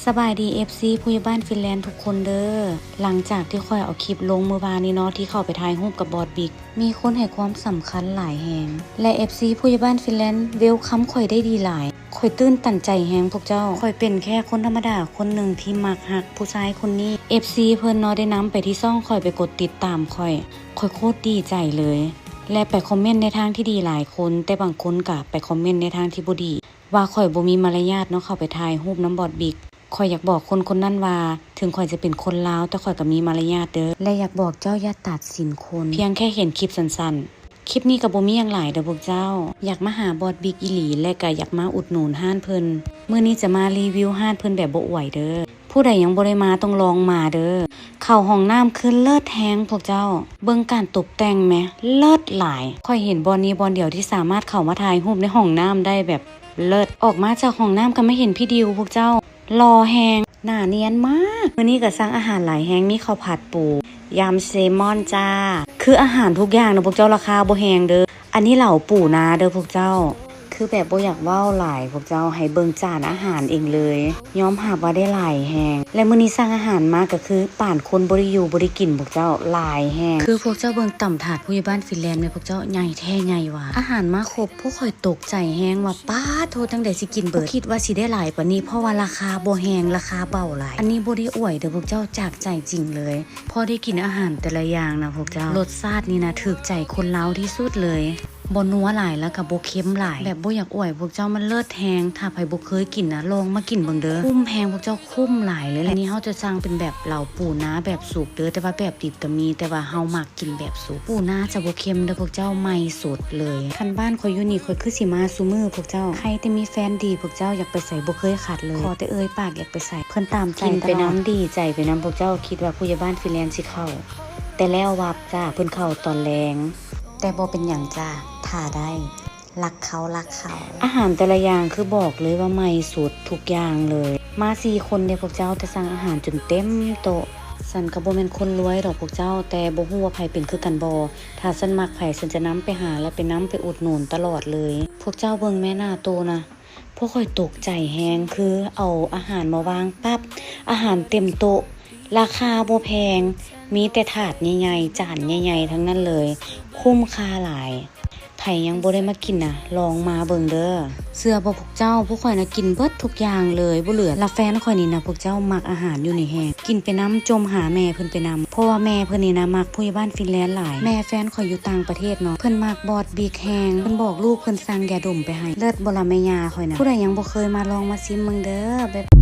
ສະບາຍດີ ເອັຟຊີ ຜູ້ໃຫຍ່ບ້ານຟິນແລນທຸກຄົນເດີ້. ຫຼັງຈາກທີ່ຂ້ອຍເອົາຄລິບລົງມື້ວານນີ້ເນາະ ທີ່ເຂົ້າໄປຖ່າຍຮູບກັບບອດບິກ ມີຄົນໃຫ້ຄວາມສຳຄັນຫຼາຍແຮງ ແລະ ເອັຟຊີ ຜູ້ໃຫຍ່ບ້ານຟິນແລນ ເວວຄຳຂ້ອຍໄດ້ດີຫຼາຍ. ຂ້ອຍຕື່ນຕັນໃຈແຮງພວກເຈົ້າ. ຂ້ອຍເປັນແຄ່ຄົນທຳມະດາຄົນໜຶ່ງທີ່ມັກຮັກຜູ້ຊາຍຄົນນີ້. ເອັຟຊີ ເພິ່ນເນາະ ໄດ້ນຳໄປທີ່ຊ່ອງຂ້ອຍ ໄປກົດຕິດຕາມຂ້ອຍ. ຂ້ອຍໂຄດດີໃຈເລີຍ ແລະ ໄປຄອມເມັນໃນທາງທີ່ດີຫຼາຍຄົນ, ແຕ່ບາງຄົນກະໄປຄອມເມັນໃນທາງທີ່ບໍ່ດີ ວ່າຂ້ອຍບໍ່ມີມາລະຍາດເນາະ ເຂົ້າໄປຖ່າຍຮູບນຳບອດບິກ. ຂ້ອຍຢາກບອກຄົນຄົນນັ້ນວ່າ ເຖິງຂ້ອຍຈະເປັນຄົນລາວ ແຕ່ຂ້ອຍກໍມີມາລະຍາດເດີ້ ແລະ ຢາກບອກເຈົ້າຢ່າຕັດສິນຄົນ ພຽງແຄ່ເຫັນຄລິບສັ້ນໆ. ຄລິບນີ້ກໍບໍ່ມີຫຍັງຫຼາຍເດີ້ພວກເຈົ້າ. ຢາກມາຫາບອດບິກອີ່ຫຼີ ແລະ ກໍຢາກມາອຸດໜູນຮ້ານເພິ່ນ. ມື້ນີ້ຈະມາຣີວິວຮ້ານເພິ່ນແບບບໍ່ອວຍເດີ້. ຜູ້ໃດຍັງບໍ່ໄດ້ມາຕ້ອງລອງມາເດີ້. ເຂົ້າຫ້ອງນ້ຳຄືເລີດແຮງພວກເຈົ້າ. ເບິ່ງການຕົບແຕ່ງແມະ ເລີດຫຼາຍ. ຂ້ອຍເຫັນບ່ອນນີ້ບ່ອນດຽວທີ່ສາມາດເຂົ້າມາຖ່າຍຮູບໃນຫ້ອງນ້ຳໄດ້ແບບເລີດ. ອອກມາຈາກຫ້ອງນ້ຳກໍມາເຫັນພີ່ດິວພວກເຈົ້າ ຫຼໍ່ແຮງ ໜ້ານຽນມາກ. ມື້ນີ້ກໍສັ່ງອາຫານຫຼາຍແຮງ ມີເຂົ້າຜັດປູ ຍຳເຊມອນຈ້າ. ຄືອາຫານທຸກຢ່າງນະພວກເຈົ້າ ລາຄາບໍ່ແຮງເດີ້. ອັນນີ້ເຫຼົາປູນາເດີ້ພວກເຈົ້າ. ຄືແບບບໍ່ຢາກເວົ້າຫຼາຍພວກເຈົ້າ ໃຫ້ເບິ່ງຈານອາຫານເອງເລີຍ. ຍອມຮັບວ່າໄດ້ຫຼາຍແຮງ ແລະ ມື້ນີ້ສັ່ງອາຫານມາກໍຄືປານຄົນບໍ່ໄດ້ຢູ່ບໍ່ໄດ້ກິນພວກເຈົ້າ ຫຼາຍແຮງ. ຄືພວກເຈົ້າເບິ່ງຕຳຖາດຜູ້ໃຫຍ່ບ້ານຟິນແລນແມ່ນພວກເຈົ້າ ໃຫຍ່ແທ້ໃຫຍ່ວ່າ. ອາຫານມາຄົບ ພວກຂ້ອຍຕົກໃຈແຮງວ່າ ປາດໂທ້ ຈັ່ງໃດຊິກິນເບິດ. ບໍ່ຄິດວ່າຊິໄດ້ຫຼາຍປານນີ້ ເພາະວ່າລາຄາບໍ່ແຮງ ລາຄາເບົາຫຼາຍ. ອັນນີ້ບໍ່ໄດ້ອວຍເດີ້ພວກເຈົ້າ ຈາກໃຈຈິງເລີຍ. ພໍໄດ້ກິນອາຫານແຕ່ລະຢ່າງນະພວກເຈົ້າ ລົດຊາດນີ້ນະ ຖືກໃຈຄົນລາວທີ່ສຸດເລີຍ. ບໍ່ນົວຫຼາຍ ແລ້ວກໍບໍ່ເຄັມຫຼາຍ. ແບບບໍ່ຢາກອວຍພວກເຈົ້າ ມັນເລີດແຮງ. ຖ້າໃຜບໍ່ເຄີຍກິນນະ ລອງມາກິນເບິ່ງເດີ້. ຄຸ້ມແຮງພວກເຈົ້າ ຄຸ້ມຫຼາຍເລີຍແຫຼະ. ອັນນີ້ເຮົາຈະສັ່ງເປັນແບບເຫຼົາປູນາແບບສຸກເດີ້ ແຕ່ວ່າແບບດິບກໍມີ ແຕ່ວ່າເຮົາມັກກິນແບບສຸກ. ປູນາຈະບໍ່ເຄັມເດີ້ພວກເຈົ້າ ໃໝ່ສົດເລີຍ. ຄັນບ້ານຂ້ອຍຢູ່ນີ້ ຂ້ອຍຄືຊິມາຊຸມື້ພວກເຈົ້າ. ໃຄແຕ່ມີແຟນດີພວກເຈົ້າ ຢາກໄປໃສບໍ່ເຄີຍຂາດເລີຍ. ຂໍແຕ່ເອີ່ຍປາກຢາກໄປໃສ ເພິ່ນຕາມໃຈຕະຫຼອດ. ກິນໄປນຳ ດີໃຈໄປນຳພວກເຈົ້າ. ຄິດວ່າຜູ້ໃຫຍ່ບ້ານຟິນແລນຊິເຂົ້າ ແຕ່ແລ້ວວັບຈ້າ ເພິ່ນເຂົ້າຕອນແລງ. ແຕ່ບໍ່ເປັນຫຍັງຈ້າ ຖ້າໄດ້ ລັກເຂົາ ລັກເຂົາ. ອາຫານແຕ່ລະຢ່າງຄືບອກເລີຍວ່າໃໝ່ສຸດທຸກຢ່າງເລີຍ. ມາສີ່ຄົນເດ້ພວກເຈົ້າ ແຕ່ສັ່ງອາຫານຈົນເຕັມໂຕະ. ສັນກໍບໍ່ແມ່ນຄົນລວຍດອກພວກເຈົ້າ ແຕ່ບໍ່ຮູ້ວ່າໃຜເປັນຄືກັນບໍ່. ຖ້າສັນມັກໃຜ ສັນຈະນຳໄປຫາ ແລະ ໄປນຳໄປອຸດໜູນຕະຫຼອດເລີຍ. ພວກເຈົ້າເບິ່ງແມ່ໜ້າໂຕະນະ. ພວກຂ້ອຍຕົກໃຈແຮງ ຄືເອົາອາຫານມາວາງປັບ ອາຫານເຕັມໂຕະ ລາຄາບໍ່ແພງ ມີແຕ່ຖາດໃຫຍ່ໆ ຈານໃຫຍ່ໆ ທັງນັ້ນເລີຍ ຄຸ້ມຄ່າຫຼາຍ. ໃຜຍັງບໍ່ໄດ້ມາກິນນະ ລອງມາເບິ່ງເດີ້. ເຊື່ອບໍ່ພວກເຈົ້າ ພວກຂ້ອຍນະກິນເບິດທຸກຢ່າງເລີຍ ບໍ່ເຫຼືອ. ລະແຟນຂ້ອຍນີ້ນະ ພວກເຈົ້າ ມັກອາຫານຢູ່ນີ້ແຮງ. ກິນໄປນຳ ຈົ່ມຫາແມ່ເພິ່ນໄປນຳ ເພາະວ່າແມ່ເພິ່ນນີ້ນະ ມັກຜູ້ໃຫຍ່ບ້ານຟິນແລນຫຼາຍ. ແມ່ແຟນຂ້ອຍຢູ່ຕ່າງປະເທດເນາະ ເພິ່ນມັກບອດບິກແຮງ. ເພິ່ນບອກລູກເພິ່ນສັ່ງຢາດົມໄປໃຫ້. ເລີດບໍ່ລະແມ່ຍ່າຂ້ອຍນະ. ຜູ້ໃດຍັງບໍ່ເຄີຍ ມາລອງມາຊິມເບິ່ງເດີ້. ບາຍບາຍ.